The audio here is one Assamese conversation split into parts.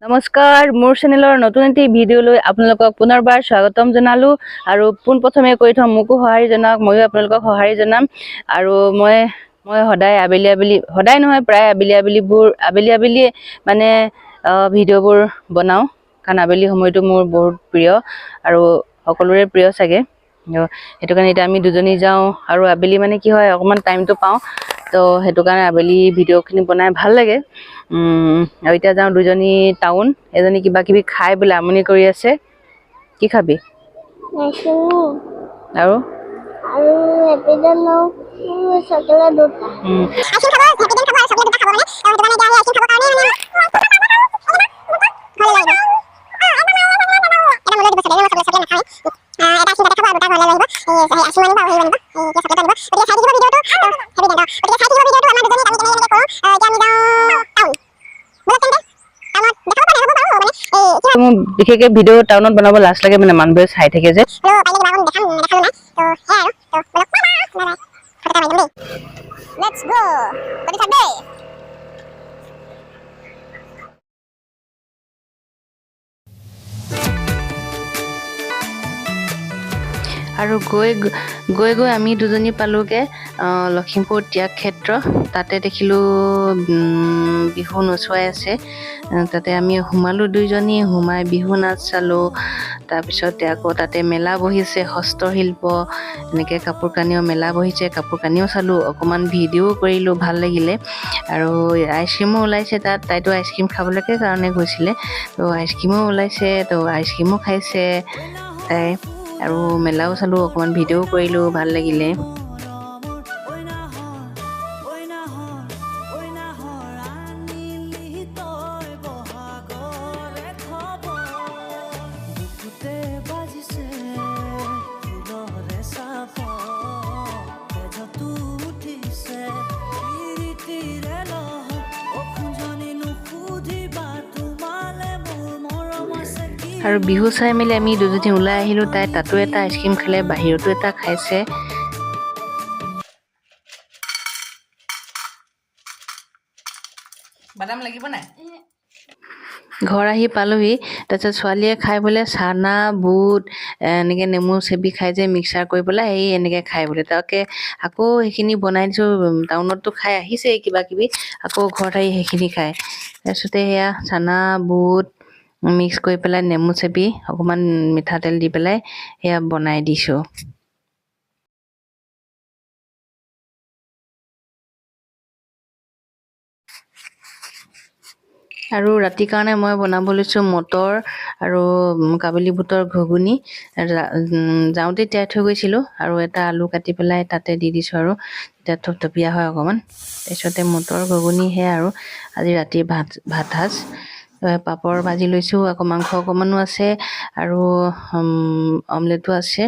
নমস্কাৰ, মোৰ চেনেলৰ নতুন এটি ভিডিঅ'লৈ আপোনালোকক পুনৰবাৰ স্বাগতম জনালোঁ। আৰু পোনপ্ৰথমে কৈ থওঁ, মোকো সঁহাৰি জনাওক, ময়ো আপোনালোকক সঁহাৰি জনাম। আৰু মই সদায় আবেলি আবেলি, সদায় নহয়, প্ৰায় আবেলি আবেলিবোৰ, আবেলি আবেলি মানে ভিডিঅ'বোৰ বনাওঁ, কাৰণ আবেলি সময়টো মোৰ বহুত প্ৰিয় আৰু সকলোৰে প্ৰিয় চাগে। সেইটো কাৰণে এতিয়া আমি দুজনী যাওঁ আৰু আবেলি মানে কি হয়, অকণমান টাইমটো পাওঁ, তো সেইটো কাৰণে আবেলি ভিডিঅ'খিনি বনাই ভাল লাগে। আৰু এতিয়া যাওঁ দুজনী টাউন। এজনী কিবা কিবি খাই বোলে আমনি কৰি আছে। কি খাবি? আৰু আৰু হেপিডেণ্ট চকলেট দুটা। মোৰ বিশেষকৈ ভিডিঅ' টাউনত বনাব লাজ লাগে, মানে মানুহবোৰে চাই থাকে যে। Let's go. কৰি থাক দেই। আৰু গৈ গৈ গৈ আমি দুজনী পালোঁগৈ লখিমপুৰ ত্যাগ ক্ষেত্ৰ। তাতে দেখিলোঁ বিহু নচুৱাই আছে। তাতে আমি সোমালোঁ দুইজনী, সোমাই বিহু নাচ চালোঁ। তাৰপিছতে আকৌ তাতে মেলা বহিছে, হস্তশিল্প, এনেকৈ কাপোৰ কানিও মেলা বহিছে, কাপোৰ কানিও চালোঁ, অকণমান ভিডিঅ'ও কৰিলোঁ, ভাল লাগিলে। আৰু আইচক্ৰীমো ওলাইছে তাত। তাইতো আইচক্ৰীম খাবলৈকে কাৰণে গৈছিলে, তো আইচক্ৰীমো ওলাইছে, তো আইচক্ৰীমো খাইছে তাই। আৰু মেলাও চালোঁ, অকণমান ভিডিঅ'ও কৰিলোঁ, ভাল লাগিলে। আৰু বিহু চাই মেলি আমি দুজনী ওলাই আহিলোঁ। তাই তাতো এটা আইচক্ৰীম খালে, বাহিৰতো এটা খাইছে। বাদাম লাগিব নাই? ঘৰ আহি পালোহি। তাৰপিছত ছোৱালীয়ে খাই বোলে চানা বুট এনেকৈ নেমু চেপি খাই যে মিক্সাৰ কৰি পেলাই, সেই এনেকৈ খাই বোলে। তাকে আকৌ সেইখিনি বনাই দিছোঁ। টাউনততো খাই আহিছে কিবা কিবি, আকৌ ঘৰত আহি সেইখিনি খায়। তাৰপিছতে সেয়া চানা বুট মিক্স কৰি পেলাই নেমু চেপি অকণমান মিঠাতেল দি পেলাই সেয়া বনাই দিছোঁ। আৰু ৰাতিৰ কাৰণে মই বনাব লৈছোঁ মটৰ আৰু কাবুলী বুটৰ ঘুগুনি। যাওঁতে তিয়াই থৈ গৈছিলোঁ। আৰু এটা আলু কাটি পেলাই তাতে দি দিছোঁ, আৰু তেতিয়া থপথপীয়া হয় অকণমান। তাৰপিছতে মটৰ ঘুগুনি সেয়া। আৰু আজি ৰাতিৰ ভাত সাজ পাপৰ ভাজি লৈছোঁ, আকৌ মাংস অকণমানো আছে আৰু অমলেটো আছে।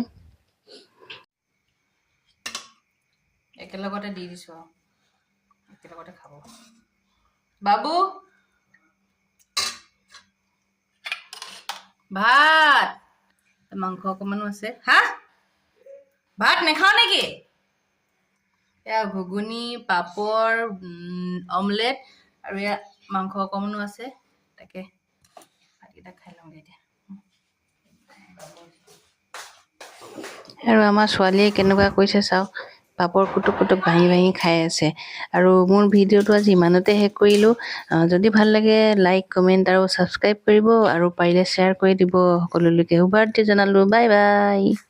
একেলগতে দি দিছোঁ আৰু একেলগতে খাব। বাবু, ভাত, মাংস অকণমানো আছে। হা, ভাত নাখাওঁ নেকি? এয়া ঘুগুনি, পাপৰ, অমলেট আৰু এয়া মাংস অকণমানো আছে। তাকে ভাতকেইটা খাই লওঁগৈ এতিয়া। আৰু আমাৰ ছোৱালীয়ে কেনেকুৱা কৰিছে চাওক, পাপৰ কুটুক কুটুক ভাঙি ভাঙি খাই আছে। আৰু মোৰ ভিডিঅ'টো আজি ইমানতে শেষ কৰিলোঁ। যদি ভাল লাগে লাইক, কমেণ্ট আৰু ছাবস্ক্ৰাইব কৰিব আৰু পাৰিলে শ্বেয়াৰ কৰি দিব। সকলোলৈকে শুভৰাত্ৰি জনালোঁ। Bye bye.